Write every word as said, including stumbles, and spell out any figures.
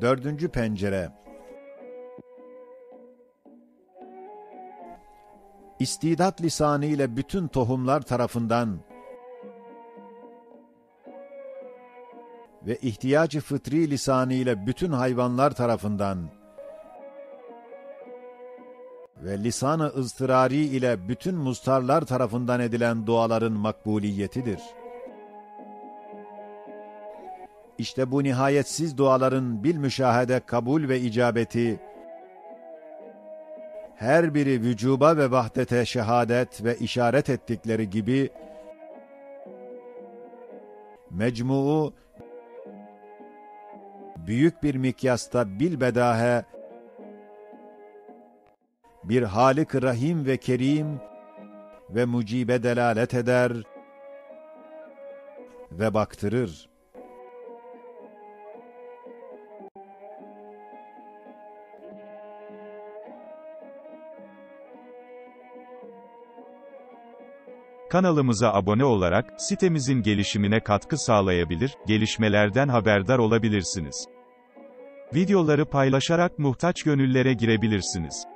Dördüncü pencere. İstidat lisanı ile bütün tohumlar tarafından ve ihtiyacı fıtri lisanı ile bütün hayvanlar tarafından ve lisanı ıztırari ile bütün muztarlar tarafından edilen duaların makbuliyetidir. İşte bu nihayetsiz duaların bilmüşahede kabul ve icabeti, her biri vücuba ve vahdete şehadet ve işaret ettikleri gibi, mecmuu büyük bir mikyasta bilbedahe bir Halik Rahim ve Kerim ve Mucibe delalet eder ve baktırır. Kanalımıza abone olarak sitemizin gelişimine katkı sağlayabilir, gelişmelerden haberdar olabilirsiniz. Videoları paylaşarak muhtaç gönüllere girebilirsiniz.